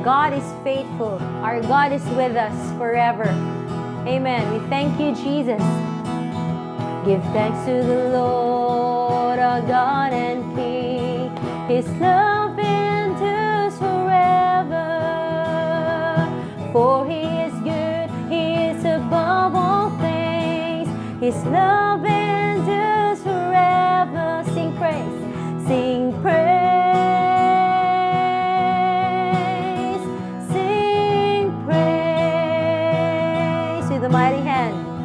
God is faithful. Our God is with us forever. Amen. We thank you, Jesus. Give thanks to the Lord, our God and King. His love endures forever. For He is good, He is above all things. His love endures forever. Sing praise, sing praise, sing praise with a mighty hand,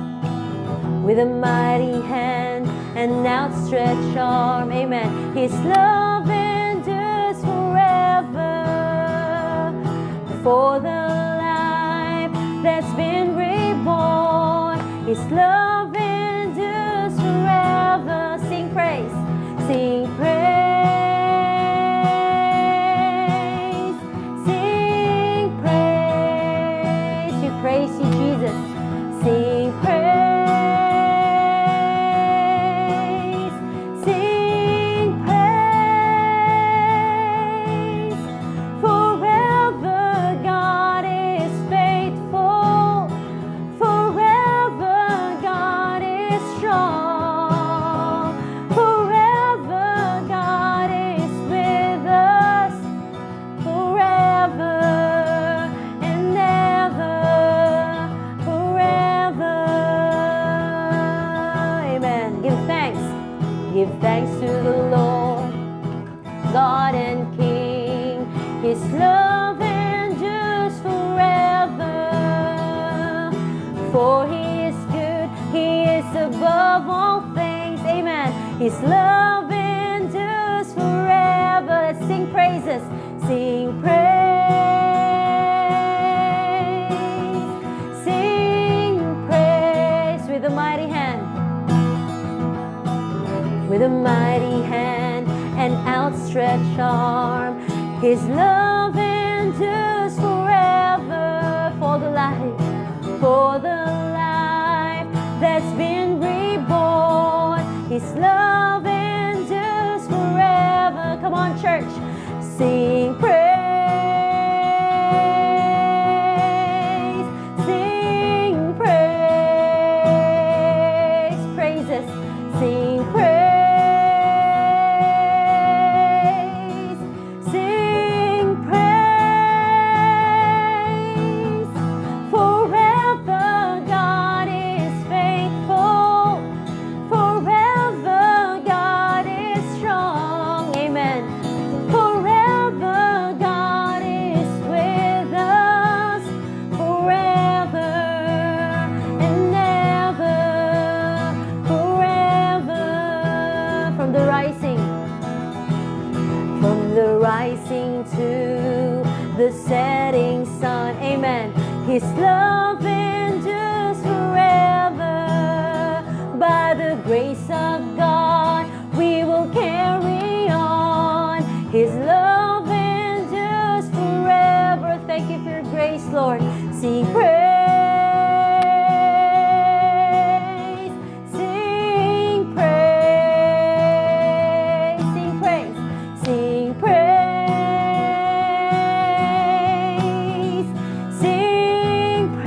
with a mighty hand and outstretched arm. Amen. His love endures forever. For the life that's been reborn, His love endures forever. Sing praise, sing praise, sing praise. We praise you, Jesus. Sing praise, sing praise. Forever God is faithful. Forever God is strong. Forever God is with us. Forever and ever. Forever. Amen. Give thanks. Give thanks to the Lord, God and King. His love endures forever. For He is good, He is above all things. Amen. His love endures forever. Let's sing praises. Sing praise. Sing praise with a mighty hand, with a mighty hand and outstretched arm. His love endures forever for the life that's been reborn. His love endures forever. Come on, church, sing praise, sing praise, praises, sing praise, sing praise. Forever God is faithful. Forever God is strong. Amen. Forever God is with us. Forever and ever. Forever. From the rising to the setting sun. Amen. His love endures forever. By the grace of God, we will carry on. His love endures forever. Thank you for your grace, Lord. Sing praise, sing praise, sing praise, sing praise, sing praise.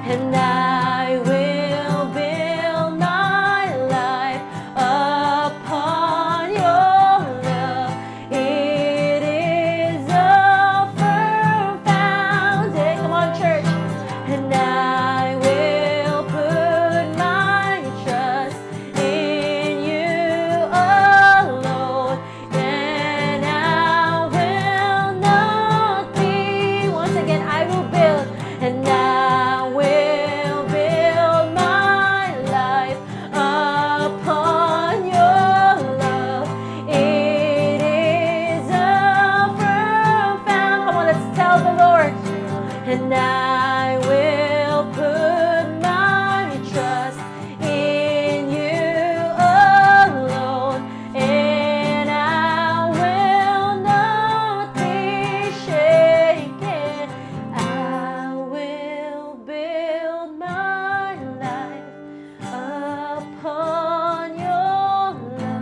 And I will build my life upon your love. It is a firm foundation. Come on, church. And I will put my trust in you alone. And I will not be. Once again, I will build. And I will build my life upon your love. It is a firm found. Come on, let's tell the Lord. And I will put my trust in you alone. And I will not be shaken. I will build my life upon your love.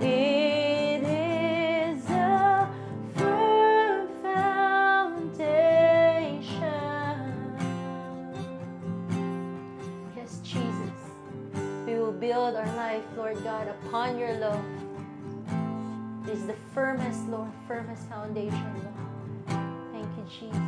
It is a firm foundation. Yes, Jesus. We will build our life, Lord God, upon your love. It is the firmest, Lord, firmest foundation, Lord. Thank you, Jesus.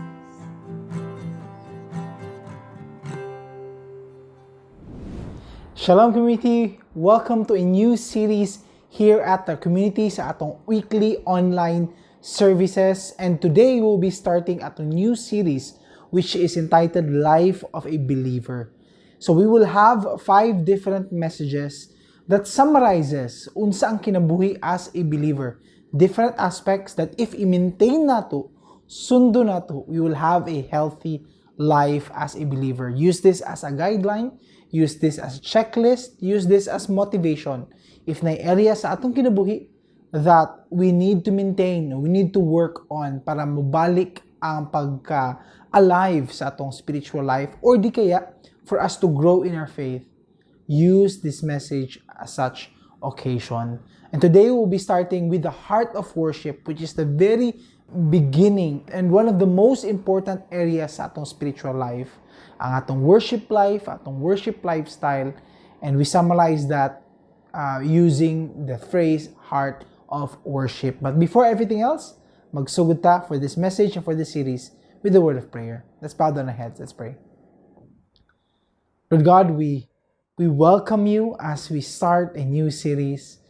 Shalom, community! Welcome to a new series here at the community sa atong weekly online services, and today we'll be starting atong new series, which is entitled Life of a Believer. So we will have five different messages that summarizes unsa ang kinabuhi as a believer. Different aspects that if i-maintain nato, sundo nato, we will have a healthy life as a believer. Use this as a guideline, use this as a checklist, use this as motivation. If naay area sa atong kinabuhi that we need to maintain, we need to work on para mobalik ang pagka-alive sa atong spiritual life or di kaya for us to grow in our faith, use this message as such occasion. And today we'll be starting with the heart of worship, which is the very beginning and one of the most important areas sa atong spiritual life, ang atong worship life, atong worship lifestyle, and we summarize that using the phrase "heart of worship." But before everything else, magsugod ta for this message and for this series with the word of prayer. Let's bow down our heads. Let's pray. Lord God, we welcome you as we start a new series.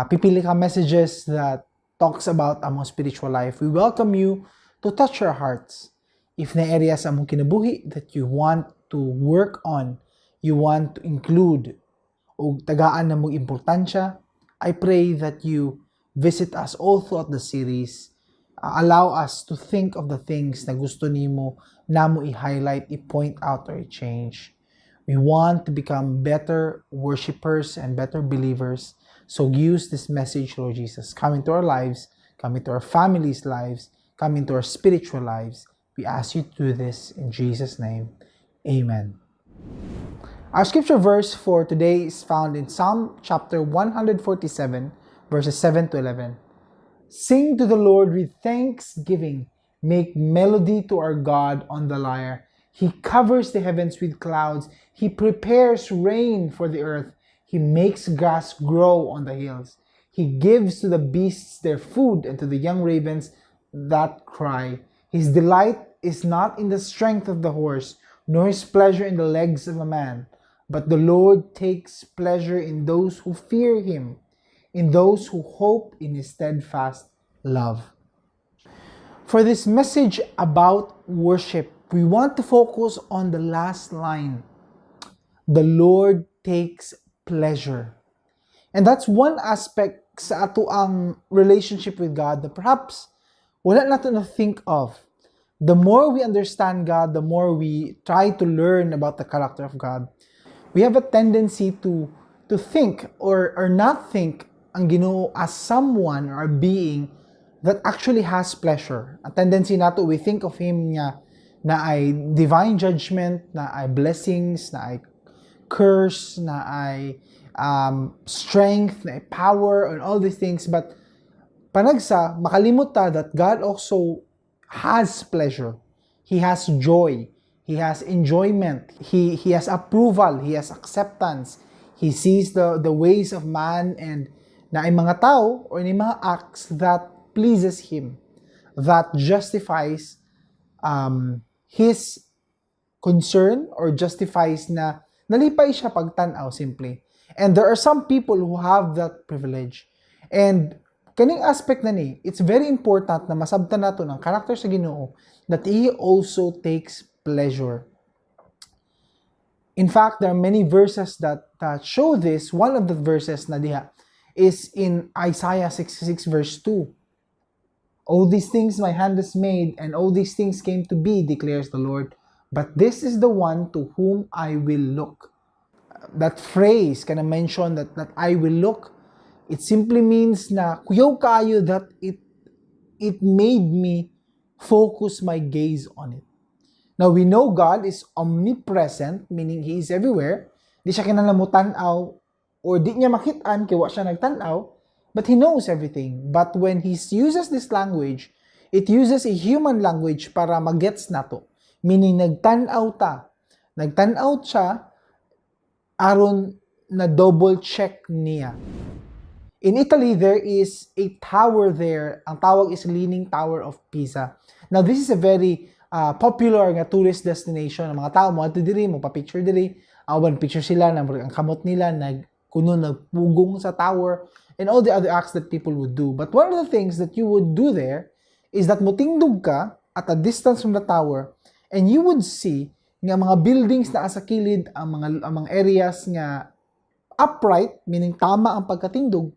Pipili ka messages that talks about among spiritual life. We welcome you to touch our hearts. If naay area sa among kinabuhi that you want to work on, you want to include, o tagaan namo importansya, I pray that you visit us all throughout the series. Allow us to think of the things na gusto nimo namo i-highlight, i-point out, or i-change. We want to become better worshipers and better believers. So use this message, Lord Jesus. Come into our lives, come into our families' lives, come into our spiritual lives. We ask you to do this in Jesus' name. Amen. Our scripture verse for today is found in Psalm chapter 147, verses 7 to 11. "Sing to the Lord with thanksgiving. Make melody to our God on the lyre. He covers the heavens with clouds. He prepares rain for the earth. He makes grass grow on the hills. He gives to the beasts their food and to the young ravens that cry. His delight is not in the strength of the horse, nor his pleasure in the legs of a man. But the Lord takes pleasure in those who fear him, in those who hope in his steadfast love." For this message about worship, we want to focus on the last line. The Lord takes pleasure. And that's one aspect sa atoang relationship with God that perhaps wala nato na think of. The more we understand God, the more we try to learn about the character of God. We have a tendency to think or not think ang Ginoo as someone or a being that actually has pleasure. Ang tendency nato, we think of Him nga naay divine judgment, naay blessings, naay curse, naay strength, naay power, and all these things. But panagsa, makalimot ta that God also has pleasure. He has joy. He has enjoyment. He has approval. He has acceptance. He sees the ways of man and naay mga tao or ni mga acts that pleases him, that justifies his concern or justifies na nalipay siya pagtan-aw simply. And there are some people who have that privilege. And kaning aspect na ni, it's very important na masabtan nato ng character sa Ginoo that He also takes pleasure. In fact, there are many verses that show this. One of the verses na diha is in Isaiah 66 verse 2. "All these things my hand has made, and all these things came to be, declares the Lord. But this is the one to whom I will look." That phrase, kana mention that "I will look," it simply means na kuyaw kaayo that it made me focus my gaze on it. Now, we know God is omnipresent, meaning He is everywhere. Di siya kinahanglan mo-tan-aw or di niya makitaan kay wa siya nagtan-aw, but He knows everything. But when He uses this language, it uses a human language para magets nato. Meaning, nagtan-aw ta. Nagtan-aw siya aron na double check niya. In Italy, there is a tower there. Ang tawag is Leaning Tower of Pisa. Now, this is a very popular nga tourist destination. Ang mga tao mo adto diri, mo pa-picture diri. Awan picture sila na ang kamot nila nag kuno nagpugong sa tower and all the other acts that people would do. But one of the things that you would do there is that mutingdog ka at a distance from the tower and you would see nga mga buildings na sa kilid, ang mga areas nga upright, meaning tama ang pagkatindog,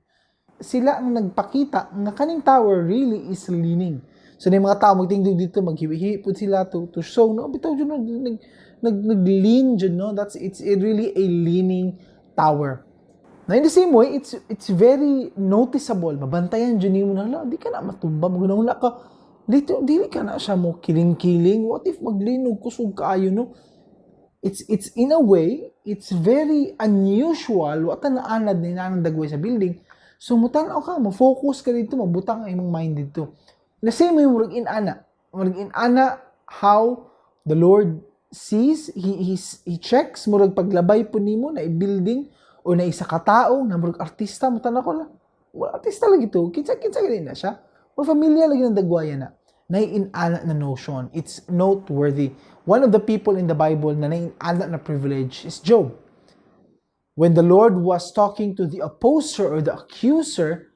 sila ang nagpakita nga kaning tower really is leaning. So, yung mga tao magtingdog dito, maghiwi-hiwi pud sila to show, no, bitaw jud no, nag lean jud, no, that's, it's a really a leaning tower. Now, in the same way, it's very noticeable. Mabantayan jud nimo na, "Hala, di ka na matumba, magunahuna ka, dito, dili ka na siya mo kiling-kiling, what if maglinog, kusog kaayo, no?" It's in a way, it's very unusual, wa ta naanad na inanang dagway sa building. So, mutan-aw ka, mo-focus ka dito, mabutang ang imong mind dito. The same way, murag inana. Murag inana how the Lord sees, he checks, murag paglabay po nimo na building o na isa ka tao, na murag artista, mutan-aw ko lang. Wala artista lagi to. Kinsa, kinsa gani na siya. Or familiar lagi ng dagwaya na. Naiinana na notion. It's noteworthy. One of the people in the Bible na naiinana na privilege is Job. When the Lord was talking to the opposer or the accuser,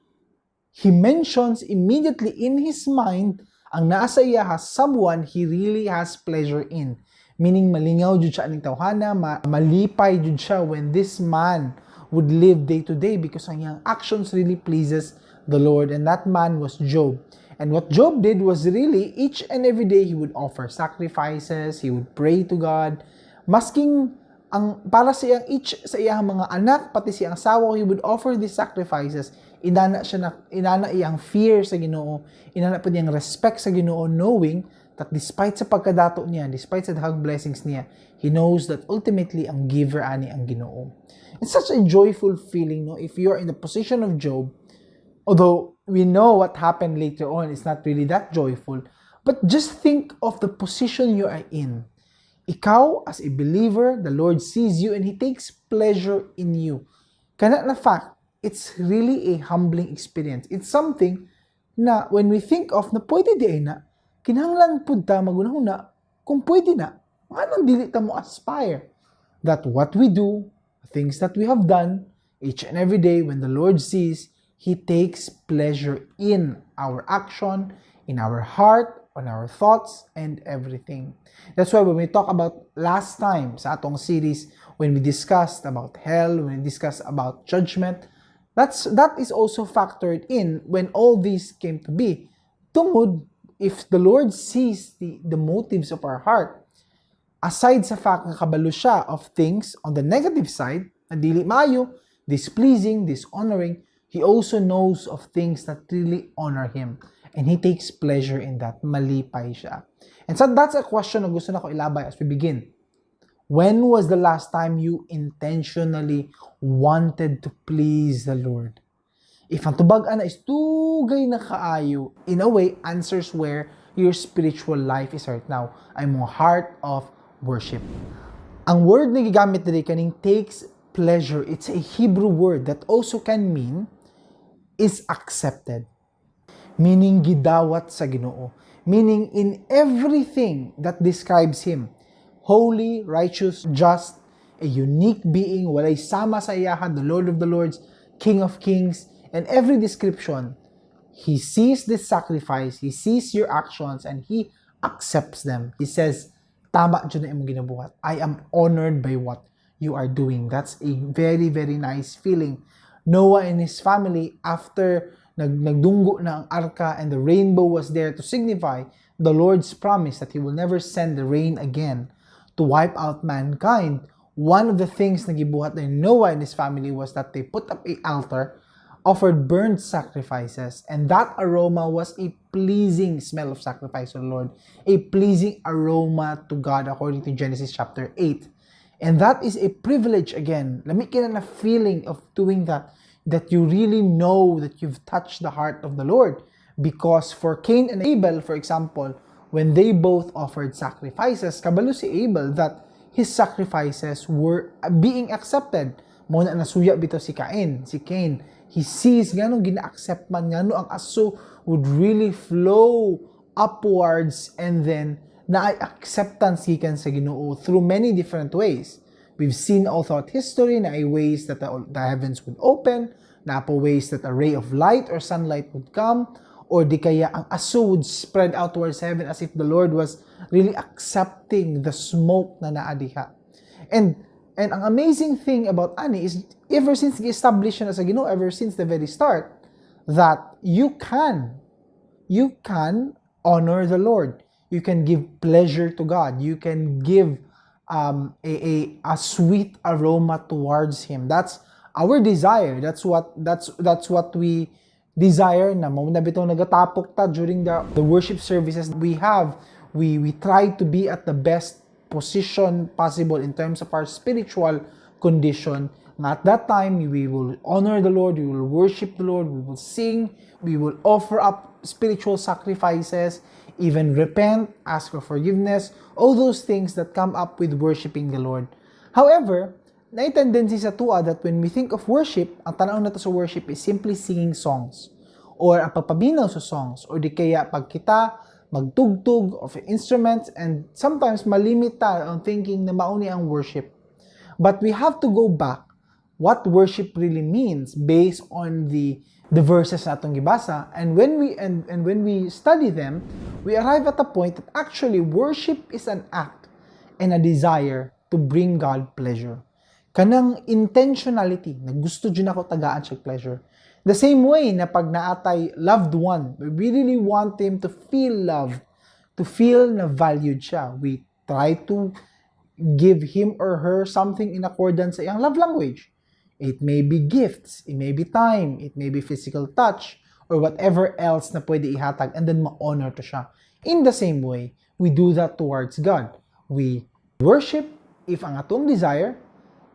he mentions immediately in his mind ang nasa iya has someone he really has pleasure in. Meaning malingaw jud siya aning tawhana, malipay jud siya when this man would live day to day because ang iyang actions really pleases the Lord, and that man was Job. And what Job did was really each and every day he would offer sacrifices, he would pray to God. Masking ang para sa iyang each sa iyang mga anak pati siyang asawa, he would offer these sacrifices. Inana siya na inana iyang fear sa Ginoo, inana pud iyang respect sa Ginoo, knowing that despite sa pagkadato niya, despite sa daghang blessings niya, he knows that ultimately ang giver ani ang Ginoo. It's such a joyful feeling, no, if you're in the position of Job. Although we know what happened later on is not really that joyful, but just think of the position you are in. Ikaw, as a believer, the Lord sees you and He takes pleasure in you. Kana na fact, it's really a humbling experience. It's something na when we think of na pwede diay na, kinahanglan pud ta magunahuna kung pwede na, nganong dili ta mo aspire that what we do, things that we have done, each and every day when the Lord sees, He takes pleasure in our action, in our heart, on our thoughts, and everything. That's why when we talk about last time sa atong series, when we discussed about hell, when we discussed about judgment, that is also factored in when all these came to be. Tungod, if the Lord sees the motives of our heart, aside sa fact nga kabalo siya of things on the negative side, na dili maayo, displeasing, dishonoring, He also knows of things that really honor Him. And He takes pleasure in that. Malipay siya. And so that's a question na gusto nako ilabay as we begin. When was the last time you intentionally wanted to please the Lord? If ang tubag ana is dugay na kaayo, in a way, answers where your spiritual life is right now. Ay mo heart of worship. Ang word na gigamit diri, kaning "takes pleasure," it's a Hebrew word that also can mean "is accepted." Meaning gidawat sa Ginoo. Meaning in everything that describes Him, holy, righteous, just, a unique being, walay sama sa iyaha, the Lord of the Lords, King of Kings, and every description, He sees this sacrifice, He sees your actions, and He accepts them. He says, "Tama jud na imong ginabuhat. I am honored by what you are doing." That's a very, very nice feeling. Noah and his family, after nagdunggo na ang arka and the rainbow was there to signify the Lord's promise that He will never send the rain again to wipe out mankind, one of the things na gibuhat ni Noah and his family was that they put up a altar, offered burnt sacrifices, and that aroma was a pleasing smell of sacrifice to the Lord, a pleasing aroma to God according to Genesis chapter 8. And that is a privilege again. Lami kaayo na feeling of doing that, that you really know that you've touched the heart of the Lord. Because for Cain and Abel, for example, when they both offered sacrifices, kabalo si Abel that his sacrifices were being accepted. Mao na nasuya bitaw si Cain, si Cain. He sees ngano gina-accept man, ngano ang aso would really flow upwards and then naay acceptance gikan sa Ginoo through many different ways. We've seen all throughout history naay ways that the heavens would open, naa pa ways that a ray of light or sunlight would come, or di kaya ang aso would spread out towards heaven as if the Lord was really accepting the smoke na naa diha. And ang amazing thing about ani is ever since gi-establish na sa Ginoo, ever since the very start, that you can honor the Lord. You can give pleasure to God. You can give a sweet aroma towards Him. That's our desire. That's what we desire na mao na bitaw nagatapok ta during the worship services we have. We try to be at the best position possible in terms of our spiritual condition. Nga at that time, we will honor the Lord, we will worship the Lord, we will sing, we will offer up spiritual sacrifices, even repent, ask for forgiveness, all those things that come up with worshiping the Lord. However, naay tendency sa atoa that when we think of worship, ang tanaw nato sa worship is simply singing songs or ang pagpaminaw sa songs or di kaya pag kita magtugtog of instruments, and sometimes malimit ta on thinking na mao ni ang worship. But we have to go back what worship really means based on the verses na atong gibasa, and when we study them, we arrive at a point that actually worship is an act and a desire to bring God pleasure. Kanang intentionality na gusto jud nako tagaan siya pleasure. The same way na pag naa tay loved one, we really want him to feel loved, to feel na valued siya. We try to give him or her something in accordance sa iyang love language. It may be gifts, it may be time, it may be physical touch, or whatever else na pwede ihatag and then ma-honor to siya. In the same way, we do that towards God. We worship if ang atong desire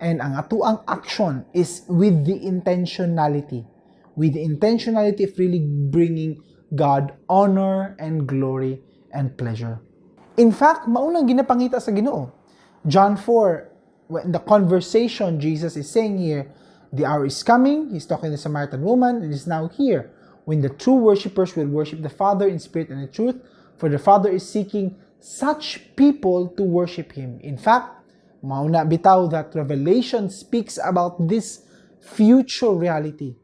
and ang atoang action is with the intentionality of really bringing God honor and glory and pleasure. In fact, mao nang ginapangita sa Ginoo. John 4, when the conversation Jesus is saying here, "The hour is coming," he's talking to the Samaritan woman, "it is now here, when the true worshippers will worship the Father in spirit and in truth, for the Father is seeking such people to worship Him." In fact, mao na bitaw that Revelation speaks about this future reality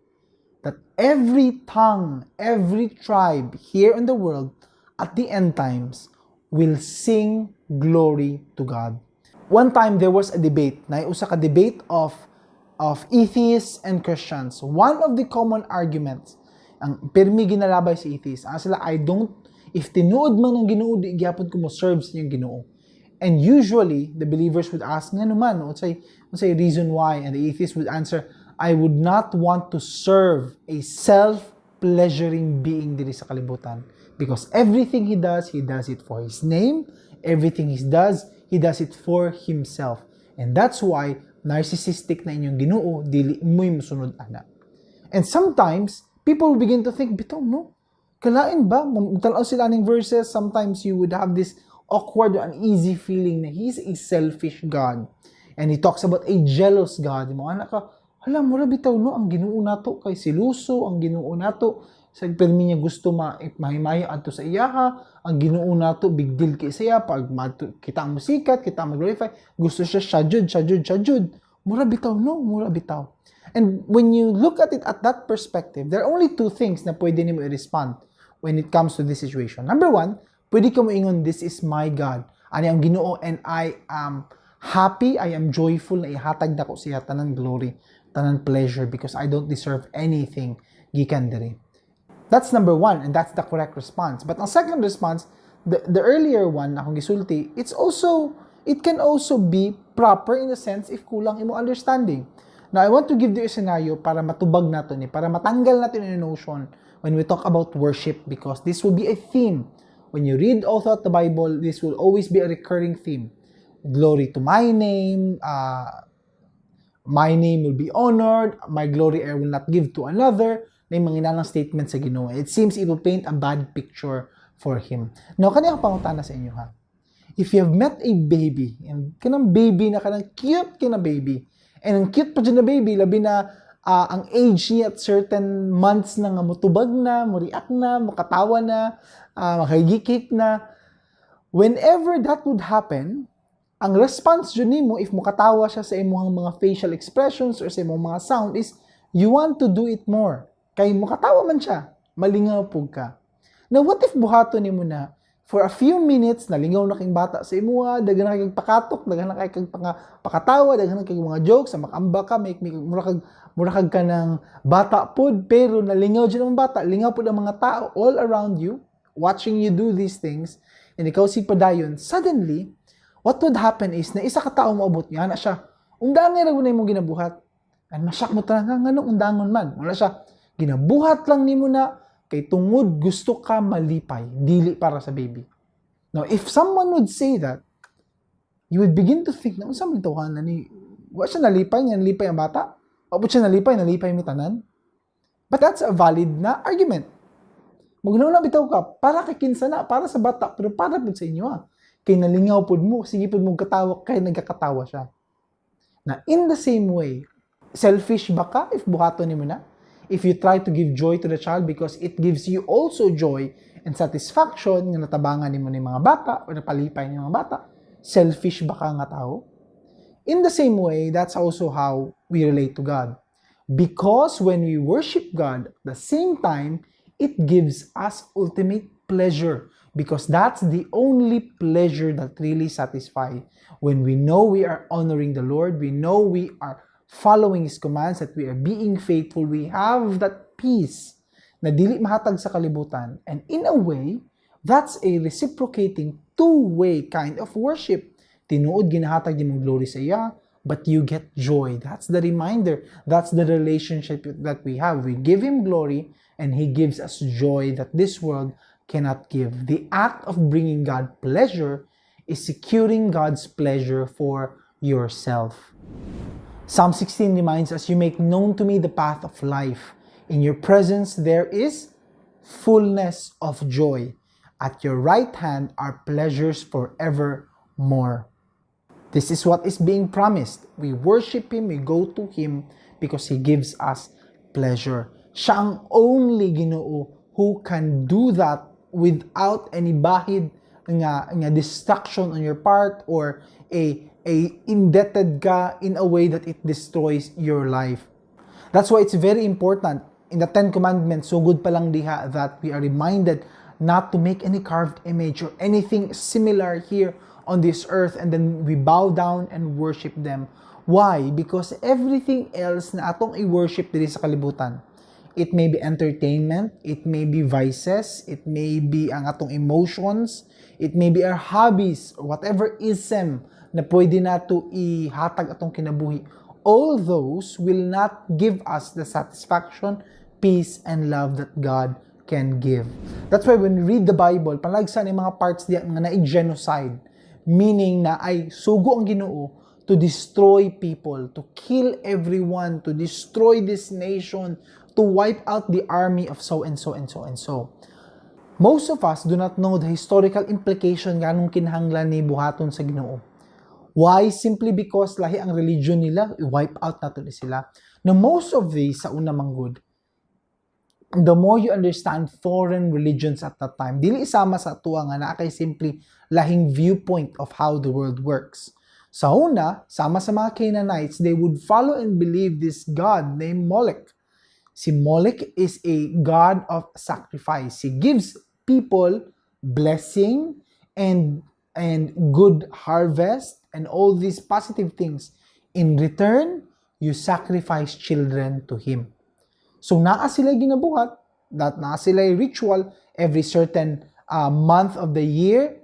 that every tongue, every tribe here in the world at the end times will sing glory to God. One time there was a debate, na usa ka debate of atheists and Christians. One of the common arguments, ang pirmi ginalabay sa atheists, ang sila, "I don't, if tinuod man ang Ginoo, di gyapon ko mo serve sa inyong Ginoo." And usually, the believers would ask, "Ngano man, unsay reason why?" And the atheists would answer, "I would not want to serve a self-pleasuring being diri sa kalibutan. Because everything he does it for his name. Everything he does it for himself. And that's why narcissistic na inyong Ginoo, dili mo'y musunod ana." And sometimes, people begin to think, "Bitaw, no? Kalain ba?" Tanaw sila ning verses, sometimes you would have this awkward or uneasy feeling na He's a selfish God. And He talks about a jealous God. Mo ana ka, hala, mura bitaw no, ang Ginoo nato kay seloso, ang Ginoo nato sa permi niya gusto ma mahimayo adto sa iyaha, ang Ginoo nato big deal kay siya pag madto, kita ang musikat, kita ang glorify, gusto siya siya jud, siya jud, siya jud. Mura bitaw no, mura bitaw. And when you look at it at that perspective, there are only two things na pwede nimo i-respond when it comes to this situation. Number one, pwede ka mo ingon, "This is my God. Ani ang Ginoo and I am happy, I am joyful na ihatag nako siya tanan glory, tanan pleasure because I don't deserve anything gikan diri." That's number one, and that's the correct response. But ang second response, the earlier one na akong gisulti, it can also be proper in a sense if kulang imo understanding. Now, I want to give you a scenario para matubag nato ni, para matanggal natin yung notion when we talk about worship because this will be a theme. When you read all throughout the Bible, this will always be a recurring theme. Glory to my name, my name will be honored, my glory I will not give to another, na yung mga inanang statement sa Ginoo. It seems it will paint a bad picture for him. Now, kani ang pangutana sa inyo ha. If you have met a baby, and kanang baby na kanang cute kina baby, and ang cute pa dyan na baby, labi na ang age niya at certain months na nga mutubag na, mo-react na, mukatawa na, makagikik na. Whenever that would happen, ang response jud nimo if mukatawa siya sa imong mga facial expressions or sa imong mga sound is you want to do it more. Kay mukatawa man siya, malingaw pug ka. Now, what if buhaton nimo na for a few minutes, nalingaw na king bata sa imuha, daghan na kay kag pakatok, daghan na kay kag pakatawa, daghan na kay mga jokes, sa makamba ka, make, make mura kag ka ng bata pod, pero nalingaw jud ang bata, lingaw pod ang mga tao all around you, watching you do these things, and ikaw si padayon, suddenly, what would happen is, na isa ka tao moabot niya, na siya, "Undangi ra na imong ginabuhat." And ma-shock mo talaga, nganong undangon man? Wala siya, "Ginabuhat lang nimo na, kay tungod gusto ka malipay, dili para sa baby." Now, if someone would say that, you would begin to think na, unsa man tawhan na ni, wa siya nalipay, nga nalipay ang bata? Wa po siya nalipay, nalipay mi tanan? But that's a valid na argument. Maguna bitaw ka, para kay kinsa na, para sa bata, pero para pud sa inyo ah. Kay nalingaw pud mo, sige pud mo katawa, kay nagkakatawa siya. Na in the same way, selfish ba ka if buhaton nimo na? If you try to give joy to the child because it gives you also joy and satisfaction nga natabangan nimo ni mga bata o napalipay ni mga bata, selfish ba ka nga tao? In the same way, that's also how we relate to God. Because when we worship God, at the same time, it gives us ultimate pleasure. Because that's the only pleasure that really satisfies. When we know we are honoring the Lord, we know we are following His commands, that we are being faithful, we have that peace na dili mahatag sa kalibutan. And in a way, that's a reciprocating two-way kind of worship. Tinuod ginahatag nimong glory sa iya, but you get joy. That's the reminder. That's the relationship that we have. We give Him glory and He gives us joy that this world cannot give. The act of bringing God pleasure is securing God's pleasure for yourself. Psalm 16 reminds us, "You make known to me the path of life. In your presence there is fullness of joy. At your right hand are pleasures forevermore." This is what is being promised. We worship Him, we go to Him because He gives us pleasure. Siya ang only Ginoo who can do that without any bahid nga distraction on your part or a indebted ka in a way that it destroys your life. That's why it's very important in the Ten Commandments, sugod pa lang diha that we are reminded not to make any carved image or anything similar here on this earth and then we bow down and worship them. Why? Because everything else na atong i-worship diri sa kalibutan, it may be entertainment, it may be vices, it may be ang atong emotions, it may be our hobbies, or whatever ism na pwede nato ihatag atong kinabuhi. All those will not give us the satisfaction, peace, and love that God can give. That's why when we read the Bible, panalagsa ni mga parts diya nga na genocide, meaning na ay sugo ang Ginoo to destroy people, to kill everyone, to destroy this nation, to wipe out the army of so and so and so and so. Most of us do not know the historical implication nganong kinahanglan ni buhaton sa Ginoo. Why? Simply because lahi ang religion nila, i-wipe out nato ni sila. Now, most of these sa una manggod, the more you understand foreign religions at that time, dili isama sa atuwa nga naa kay simply lahing viewpoint of how the world works. Sa una, sama sa mga Canaanites, they would follow and believe this god named Molech. Si Molech is a god of sacrifice. He gives people blessing and good harvest and all these positive things. In return, you sacrifice children to him. So naa sila ginabuhat, that naa sila ritual every certain month of the year,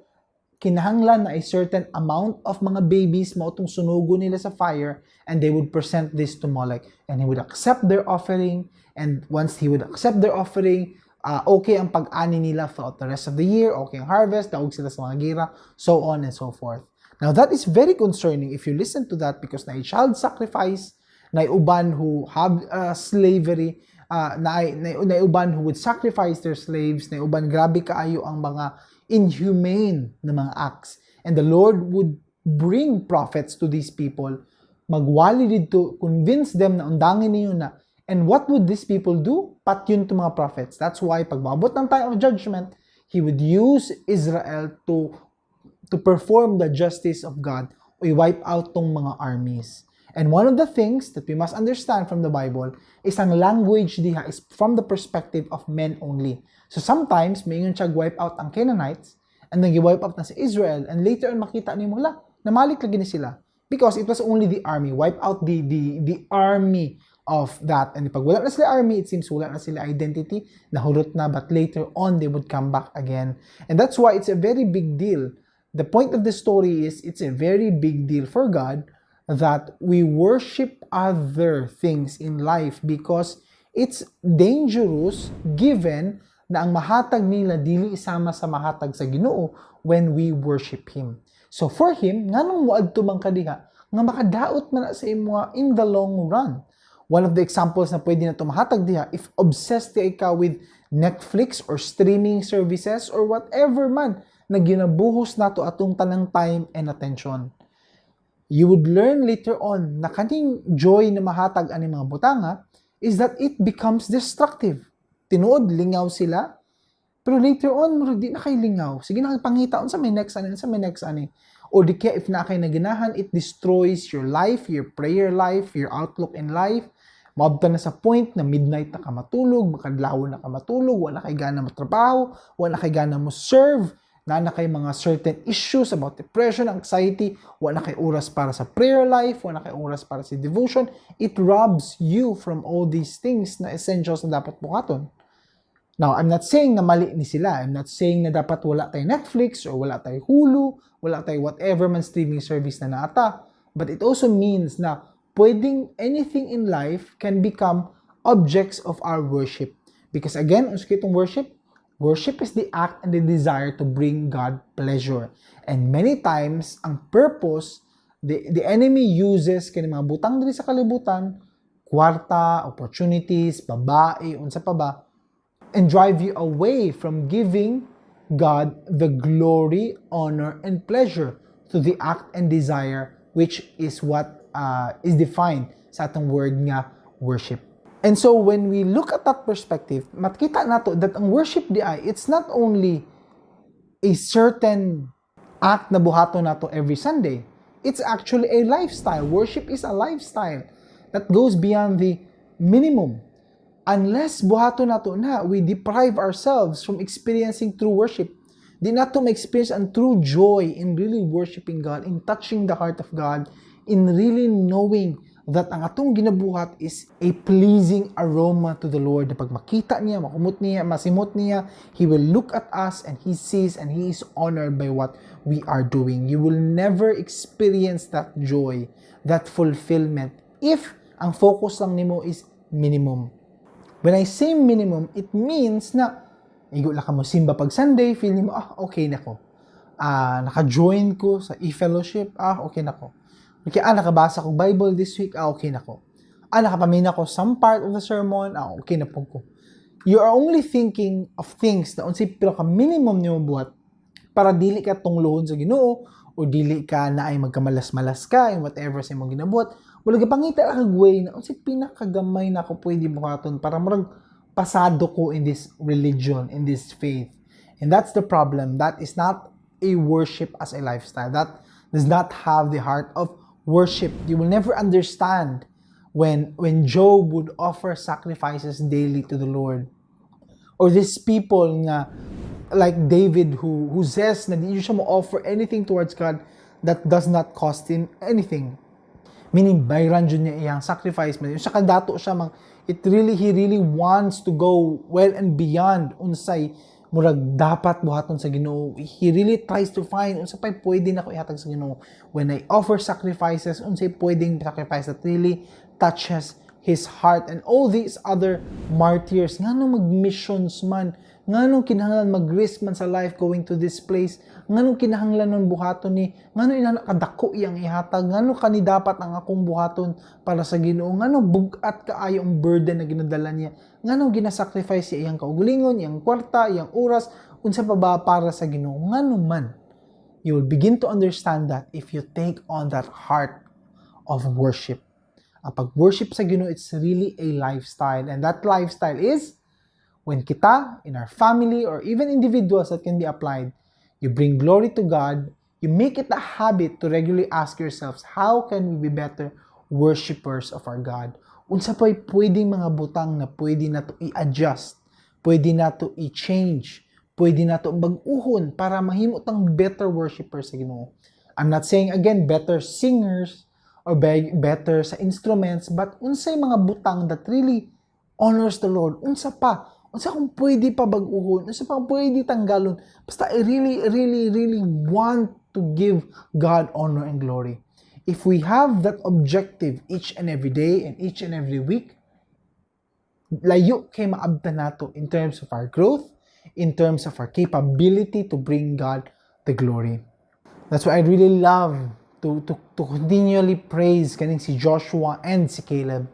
kinahanglan na a certain amount of mga babies mao tong sunugo nila sa fire, and they would present this to Molech and he would accept their offering. And once he would accept their offering, okay ang pag-ani nila throughout the rest of the year, okay ang harvest, daog sila sa mga gira, so on and so forth. Now, that is very concerning if you listen to that, because na child sacrifice, na uban who have slavery, na uban who would sacrifice their slaves, na uban grabe kaayo ang mga inhumane na mga acts. And the Lord would bring prophets to these people, magwali didto, convince them na undangin niyo na. And what would these people do? Patyon to mga prophets. That's why pag maabot ng time of judgment, He would use Israel to perform the justice of God o i-wipe out tong mga armies. And one of the things that we must understand from the Bible is ang language diha is from the perspective of men only. So sometimes, may ingon siya wipe out ang Canaanites, and then gi-wipe out na si Israel, and later on makita nimo la, namalik lagi ni sila. Because it was only the army, wipe out the army of that. And pag wala na sila army, it seems wala na sila identity, nahurot na, but later on, they would come back again. And that's why it's a very big deal. The point of the story is, it's a very big deal for God that we worship other things in life, because it's dangerous given na ang mahatag nila dili isama sa mahatag sa Ginoo when we worship Him. So for Him, nganong moadto man ka diha nga makadaot man na sa imo in the long run? One of the examples na pwede na mahatag diha, if obsessed ka with Netflix or streaming services or whatever man na ginabuhos nato atong tanang time and attention, you would learn later on na kaning joy na mahatag ani mga butanga is that it becomes destructive. Tinuod lingaw sila, pero later on murag di na kay lingaw. Sige na kay pangita unsa may next ani, unsa may next ani. O di kaya if naa kay naginahan, it destroys your life, your prayer life, your outlook in life. Maabtan na sa point na midnight na ka matulog, makadlawon na ka matulog, wala kay gana mo trabaho, wala kay gana mo serve, na kay mga certain issues about depression, anxiety, wala kay oras para sa prayer life, wala kay oras para sa devotion. It robs you from all these things na essentials na dapat buhaton. Now, I'm not saying na mali ni sila. I'm not saying na dapat wala tayo Netflix or wala tayo Hulu, wala tayo whatever man streaming service na naata. But it also means na pwedeng anything in life can become objects of our worship. Because again, unsa itong worship? Worship is the act and the desire to bring God pleasure. And many times, ang purpose, the enemy uses kani mga butang diri sa kalibutan, kwarta, opportunities, babae, unsa pa ba, and drive you away from giving God the glory, honor, and pleasure to the act and desire, which is what is defined sa atong word nga worship. And so when we look at that perspective, makita nato that ang worship di ay, it's not only a certain act na buhaton nato every Sunday. It's actually a lifestyle. Worship is a lifestyle that goes beyond the minimum. Unless buhaton nato na, we deprive ourselves from experiencing true worship. Di nato ma-experience ang true joy in really worshiping God, in touching the heart of God, in really knowing that ang atong ginabuhat is a pleasing aroma to the Lord. Na pag makita niya, makumot niya, masimot niya, He will look at us and He sees and He is honored by what we are doing. You will never experience that joy, that fulfillment, if ang focus lang nimo is minimum. When I say minimum, it means na igo lang ka mo simba pag Sunday, feeling mo, "Ah, okay na ko. Ah, naka-join ko sa e-fellowship, ah, okay na ko. Okay, ah, nakabasa ko Bible this week, ah, okay na ko. Ah, nakapamina ko some part of the sermon, ah, okay na po ko." You are only thinking of things na unsay pinaka minimum nimo buhat para dili ka tunglohon sa Ginoo o dili ka na ay magkamalas-malas ka in whatever sa imong ginabuhat. Wala gapangita ra kag way na unsay pinakagamay na ako pwede buhaton para murag pasado ko in this religion, in this faith. And that's the problem. That is not a worship as a lifestyle. That does not have the heart of worship. You will never understand when Job would offer sacrifices daily to the Lord. Or these people nga like David who says na di siya mo offer anything towards God that does not cost him anything. Meaning, bayran jud niya iyang sacrifice. Man. Sa kadato siya, mang, it really, he really wants to go well and beyond unsay murag dapat buhaton sa Ginoo. He really tries to find unsa pay pwede nako ihatag sa Ginoo. When I offer sacrifices, unsay pwedeng sacrifice that really touches his heart. And all these other martyrs, ngano mag-missions man, nganong kinahanglan mag-risk man sa life going to this place, nganong kinahanglan nun buhaton ni, ngano inana kadako iyang ihatag, ngano kani dapat ang akong buhaton para sa Ginoo, ngano bug-at kaayo ang burden na ginadala niya, ngano gina-sacrifice siya iyang kaugalingon, iyang kwarta, iyang oras, unsa pa ba para sa Ginoo, ngano man. You will begin to understand that if you take on that heart of worship. Ang pag-worship sa Ginoo, it's really a lifestyle. And that lifestyle is when kita, in our family, or even individuals that can be applied, you bring glory to God, you make it a habit to regularly ask yourselves, "How can we be better worshipers of our God? Unsa pa'y pwedeng mga butang na pwede nato i-adjust, pwede nato i-change, pwede nato bag-uhon para mahimo tang better worshipers sa Ginoo?" I'm not saying again better singers or better sa instruments, but unsay mga butang that really honors the Lord? Unsa pa? Unsa kung pwede pa bag-uhon? Unsa pa kung pwede tanggalon? Basta I really, really, really want to give God honor and glory. If we have that objective each and every day and each and every week, layo kay maabtan nato in terms of our growth, in terms of our capability to bring God the glory. That's why I really love to continually praise kaning si Joshua and si Caleb.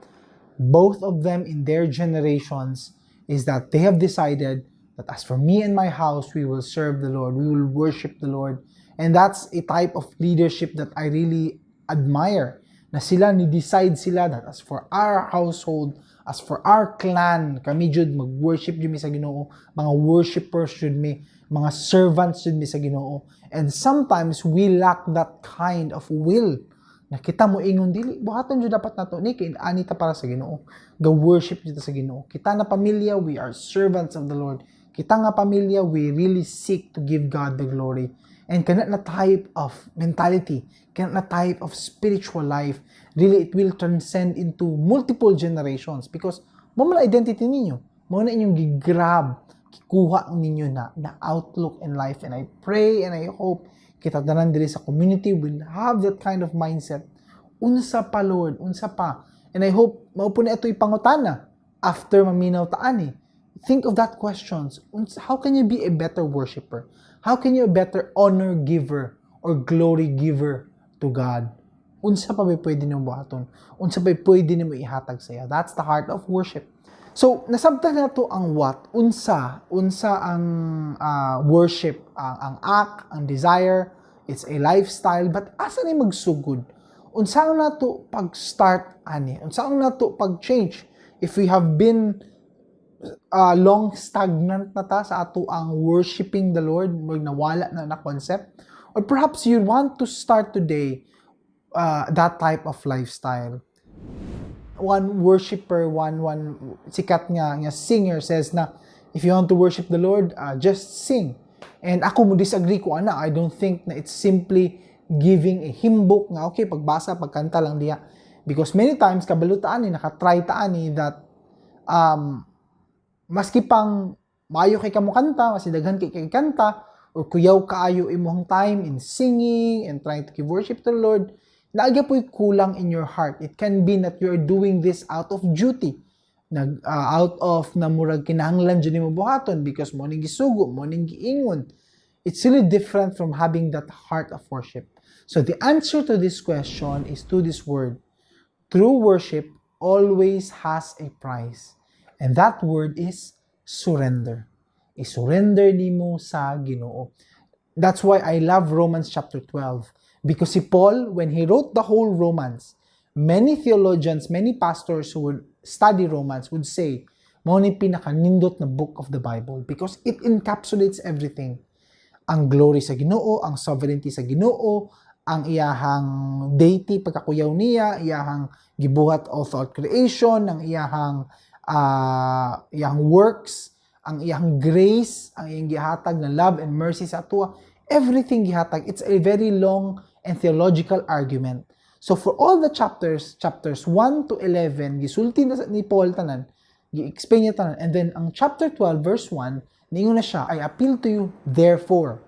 Both of them in their generations is that they have decided that as for me and my house, we will serve the Lord, we will worship the Lord. And that's a type of leadership that I really admire. Na sila, ni-decide sila that as for our household, as for our clan, kami jud mag-worship jud mi sa Ginoo, mga worshipers jud mi, mga servants jud mi sa Ginoo. And sometimes we lack that kind of will. Na kita mo ingon dili buhaton jud dapat nato ni kay ani ta para sa Ginoo. Ga worship jud ta sa Ginoo. Kita na pamilya, we are servants of the Lord. Kita nga pamilya, we really seek to give God the glory. And kana na type of mentality, kana na type of spiritual life, really it will transcend into multiple generations because mao man identity ninyo. Mao na inyong gigrab, kikuha ninyo na outlook in life. And I pray and I hope kita tanan diri sa community will have that kind of mindset. Unsa pa, Lord, unsa pa? And I hope mao po na ito ipangutana after maminaw ta ani. Think of that questions. How can you be a better worshiper? How can you a better honor giver or glory giver to God? Unsa pa ba pwede nimo buhaton? Unsa pa pwede nimo ihatag sa iya? That's the heart of worship. So, nasabtan nato ang what, unsa ang worship, ang act, ang desire, it's a lifestyle, but asa ni magsugod? Unsa ang nato pag-start ani? Unsa ang nato pag-change? If we have been long stagnant na ta sa ato ang worshiping the Lord, mag nawala na na concept, or perhaps you want to start today that type of lifestyle. One worshipper, one sikat nga singer says na if you want to worship the Lord, just sing. And ako mo disagree ko ana. I don't think na it's simply giving a hymn book nga okay pagbasa, pagkanta lang diya. Because many times kabalo ta ani, naka-try ta ani that maski pang maayo kay kamo kanta, kasi daghan kay kanta, or kuyaw kaayo imong time in singing and trying to give worship to the Lord, naa gyapoy kulang in your heart. It can be that you are doing this out of duty, nag out of na murag kinahanglan jud nimo buhaton because mo ning gisugo, mo ning giingon. It's really different from having that heart of worship. So the answer to this question is to this word. True worship always has a price. And that word is Surrender. I-surrender nimo sa Ginoo. That's why I love Romans chapter 12. Because si Paul, when he wrote the whole Romans, many theologians, many pastors who would study Romans would say, mao ni pinakanindot na book of the Bible because it encapsulates everything. Ang glory sa Ginoo, ang sovereignty sa Ginoo, ang iyahang deity, pagkakuyaw niya, iyahang gibuhat all throughout creation, ang iyahang works, ang iyahang grace, ang iyang gihatag na love and mercy sa atoa, everything gihatag. It's a very long and theological argument. So for all the chapters, chapters 1 to 11, gisulti na ni Paul tanan, gi-explain niya tanan. And then ang chapter 12 verse 1, ningon na siya, "I appeal to you therefore."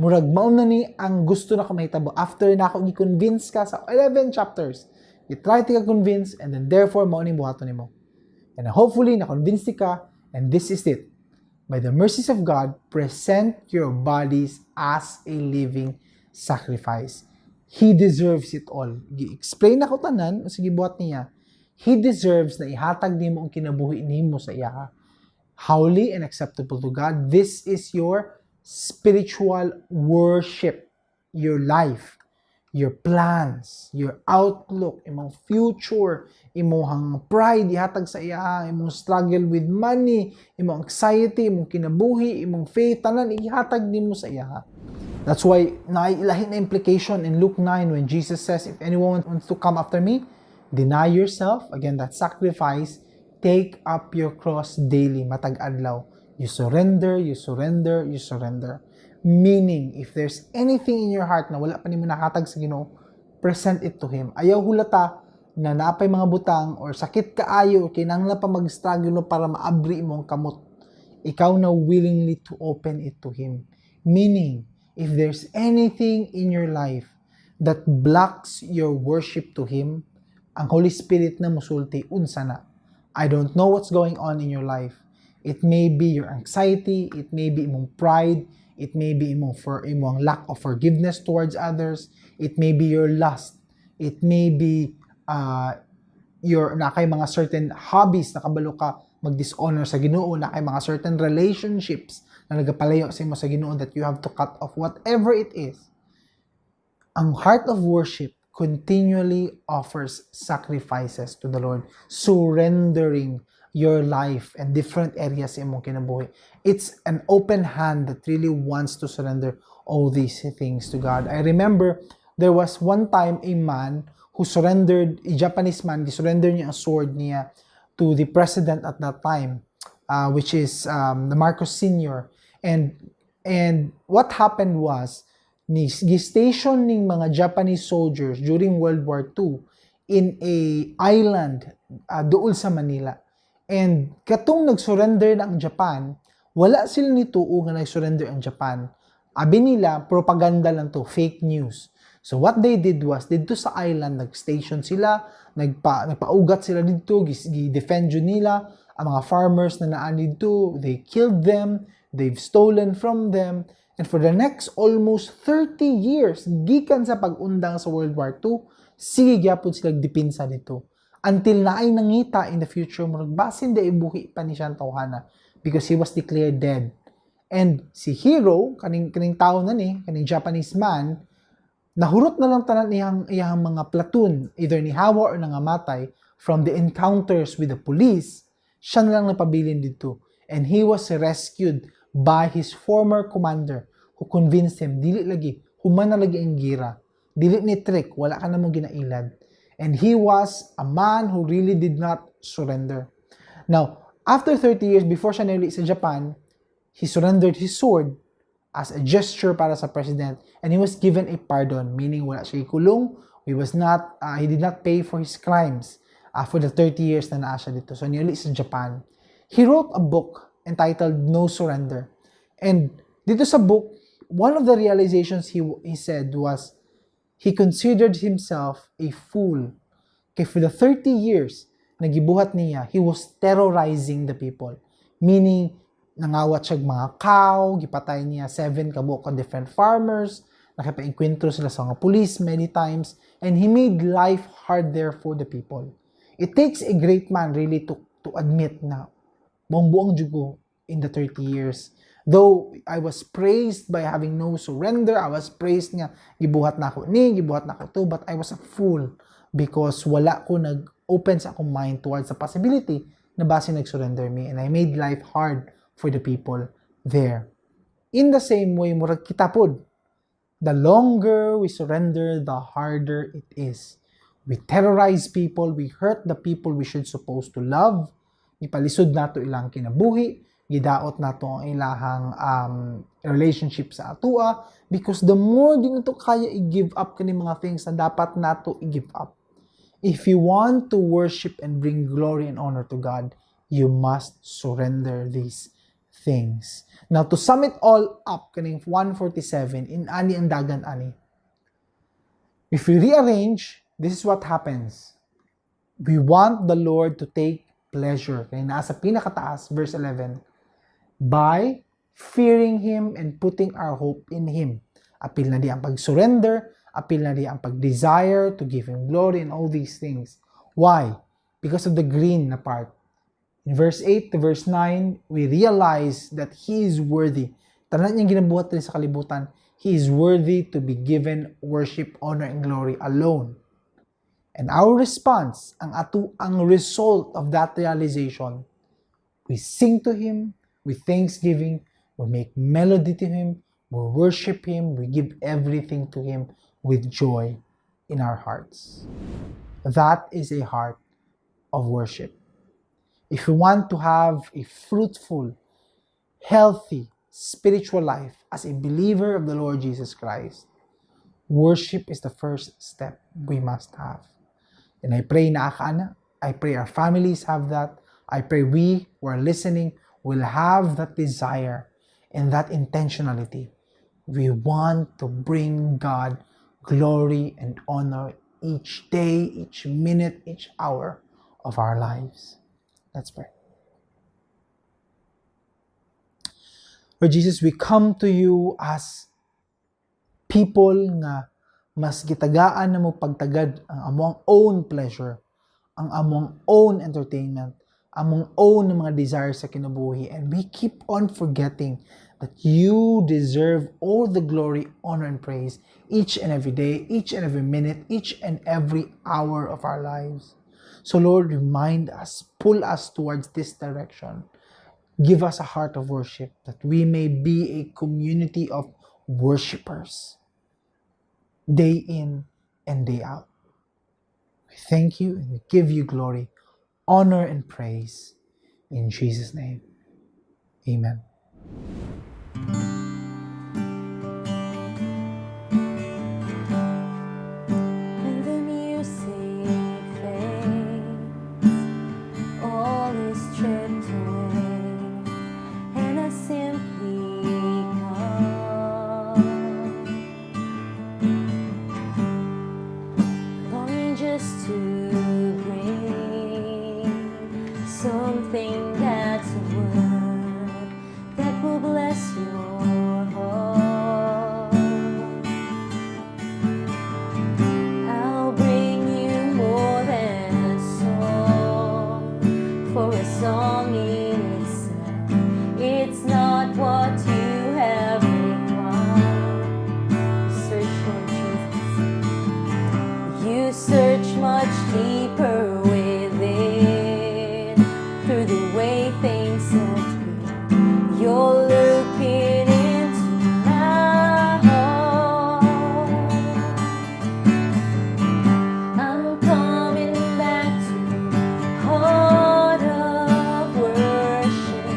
Murag mao na ni ang gusto na ko mahitabo after na ako gi-convince ka sa 11 chapters. You try to convince and then therefore mao ni buhaton nimo. And hopefully na-convince ka and this is it. By the mercies of God, present your bodies as a living sacrifice. He deserves it all. Gi-explain nako tanan, sige, buhat niya. He deserves na ihatag nimo ang kinabuhi nimo sa iya. Holy and acceptable to God. This is your spiritual worship, your life, your plans, your outlook, imong future, imong pride ihatag sa iya, imong struggle with money, imong anxiety, imong kinabuhi, imong faith, tanan ihatag nimo sa iya. That's why naay lahi na implication in Luke 9 when Jesus says, "If anyone wants to come after me, deny yourself," again, that sacrifice, "take up your cross daily," matag adlaw. You surrender, you surrender, you surrender. Meaning, if there's anything in your heart na wala pa nimo nakatag sa Ginoo, present it to Him. Ayaw hulata na napay mga butang or sakit kaayo or kinahanglan pa mag-struggle no para maabri imong kamot. Ikaw na willingly to open it to Him. Meaning, if there's anything in your life that blocks your worship to Him, ang Holy Spirit na musulti unsa na. I don't know what's going on in your life. It may be your anxiety, it may be imong pride, it may be imong lack of forgiveness towards others, it may be your lust, it may be your naa kay mga certain hobbies na kabalo ka mag-dishonor sa Ginoo, naa kay mga certain relationships na nagapalayo sa imo sa Ginoo that you have to cut off, whatever it is. Ang heart of worship continually offers sacrifices to the Lord, surrendering your life and different areas sa imong kinabuhi. It's an open hand that really wants to surrender all these things to God. I remember there was one time a man who surrendered, a Japanese man, gisurrender niya ang sword niya to the president at that time, which is the Marcos Sr. And what happened was, ni gi-station ning mga Japanese soldiers during World War II in a island duol sa Manila. And katong nag-surrender na ang Japan, wala sila nituo nga nag-surrender ang Japan. Abi nila, propaganda lang to, fake news. So what they did was, didto sa island, nag-station sila, nagpaugat sila didto, gi-defend yun nila, ang mga farmers na naa didto, they killed them, they've stolen from them, and for the next almost 30 years, gikan sa pag-undang sa World War II, sige gyapon sila dipinsa didto. Until naay nangita in the future, murag basin diay buhi pa ni siyang tawhana because he was declared dead. And si Hero, kaning tao na ni, kaning Japanese man, nahurot na lang tanan iyang mga platoon, either ni hawa or nangamatay from the encounters with the police, siya na lang napabilin didto. And he was rescued by his former commander who convinced him, "Dili lagi, human na lagi ang gira. Dili ni trick, wala ka na mo ginailad." And he was a man who really did not surrender. Now, after 30 years, before siya niuli sa Japan, he surrendered his sword as a gesture para sa president and he was given a pardon, meaning wala siya ikulong, he was not he did not pay for his crimes for the 30 years na naa siya didto. So niuli sa Japan. He wrote a book entitled No Surrender. And didto sa book, one of the realizations he said was he considered himself a fool. Kay for the 30 years na gibuhat niya, he was terrorizing the people. Meaning, nangawat siya mga cow, gipatay niya seven kabuok ka different farmers, nakipa-enkwentro sila sa mga police many times, and he made life hard there for the people. It takes a great man really to admit na buang-buang jud ko. in the 30 years. Though I was praised by having no surrender, I was praised nga gibuhat nako ni, gibuhat nako to, but I was a fool because wala ko nag-open sa akong mind towards the possibility na basi nag-surrender me and I made life hard for the people there. In the same way, murag kita pod. The longer we surrender, the harder it is. We terrorize people, we hurt the people we should supposed to love, ipalisod nato ilang kinabuhi, gidaot nato ang ilahang relationship sa atua because the more di nato kaya i-give up kani mga things na dapat nato i-give up. If you want to worship and bring glory and honor to God, you must surrender these things. Now, to sum it all up, kaning 147, in ani ang dagan ani. If we rearrange, this is what happens. We want the Lord to take pleasure. Kaya nasa pinakataas, verse 11, by fearing Him and putting our hope in Him. Apil na di ang pag-surrender, apil na di ang pag-desire to give Him glory and all these things. Why? Because of the green na part. In verse 8 to verse 9, we realize that He is worthy. Tanan niyang ginabuhat rin sa kalibutan, He is worthy to be given worship, honor, and glory alone. And our response, ang ato ang result of that realization, we sing to Him with thanksgiving, we make melody to Him, we worship Him, we give everything to Him with joy in our hearts. That is a heart of worship. If you want to have a fruitful, healthy, spiritual life as a believer of the Lord Jesus Christ, worship is the first step we must have. And I pray na ana, I pray our families have that. I pray we who are listening will have that desire and that intentionality. We want to bring God glory and honor each day, each minute, each hour of our lives. Let's pray. Lord Jesus, we come to you as people nga mas gitagaan namo pagtagad ang among own pleasure, ang among own entertainment, among own mga desires sa kinabuhi. And we keep on forgetting that you deserve all the glory, honor, and praise each and every day, each and every minute, each and every hour of our lives. So Lord, remind us, pull us towards this direction. Give us a heart of worship that we may be a community of worshipers day in and day out. We thank you and we give you glory, honor, and praise. In Jesus' name, amen. When the music fades, all is stripped away, and I simply come, longing just to bring something that's worth that will bless your heart. I'll bring you more than a song, for a song in itself, it's not what you have required. Search, Lord Jesus. You search much deeper within, through the way things appear. You're looking into my heart. I'm coming back to heart of worship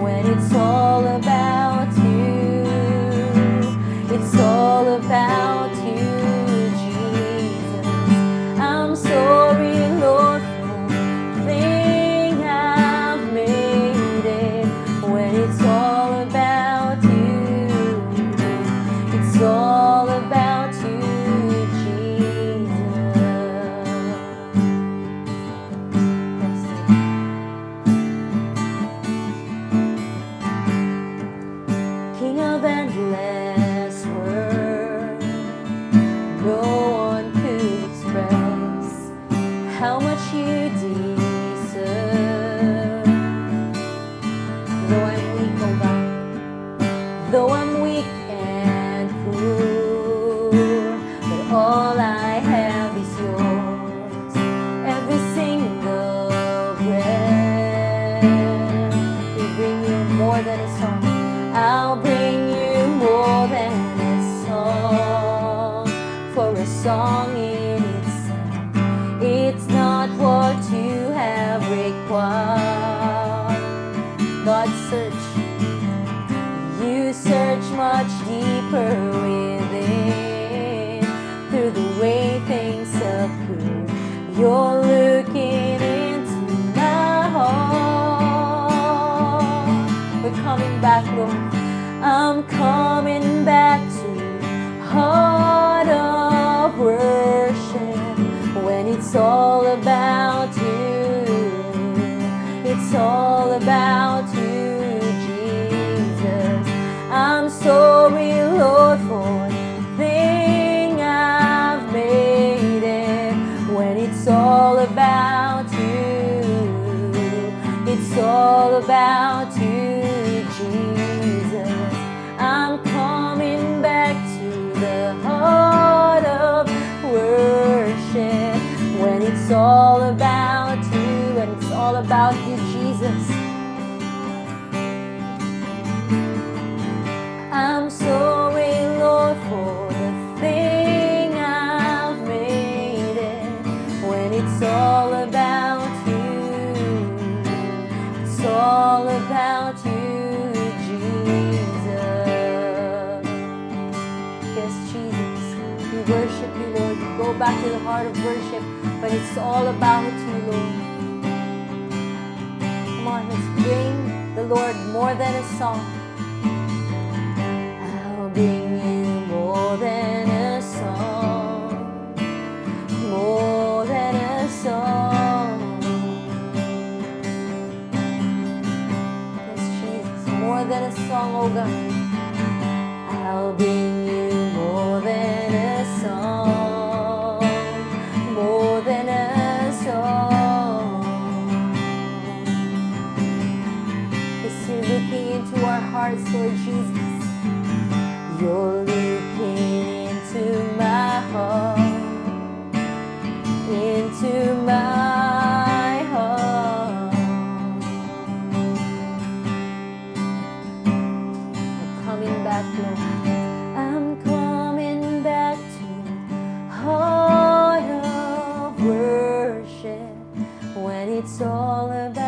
when it's all about you. It's all about you, Jesus. I'm sorry, Lord, for the thing I've made it. When it's all about you, it's all about you, Jesus. Yes, Lord. King of endless words, no one could express how much you deserve. Though I'm search. You search much deeper within, through the way things appear. You're looking into my heart. We're coming back, Lord. I'm coming back to heart of worship when it's all about you. It's all about you, Jesus. I'm sorry, Lord, for the thing I've made it when it's all about you. It's all about you, Jesus. I'm coming back to the heart of worship when it's all about you, when it's all about you, Jesus. I'm sorry, Lord, for the thing I've made it when it's all about you. It's all about you, Jesus. Yes, Jesus, we worship you, Lord. We go back to the heart of worship, but it's all about you, Lord. Come on, let's bring the Lord more than a song. I'll bring you more than a song, more than a song. Yes, Jesus, more than a song, oh God. I'll bring you more than a song, more than a song. Yes, you're looking into our hearts, Lord Jesus. You're looking into my heart, into my heart. I'm coming back, Lord. I'm coming back to heart of worship when it's all about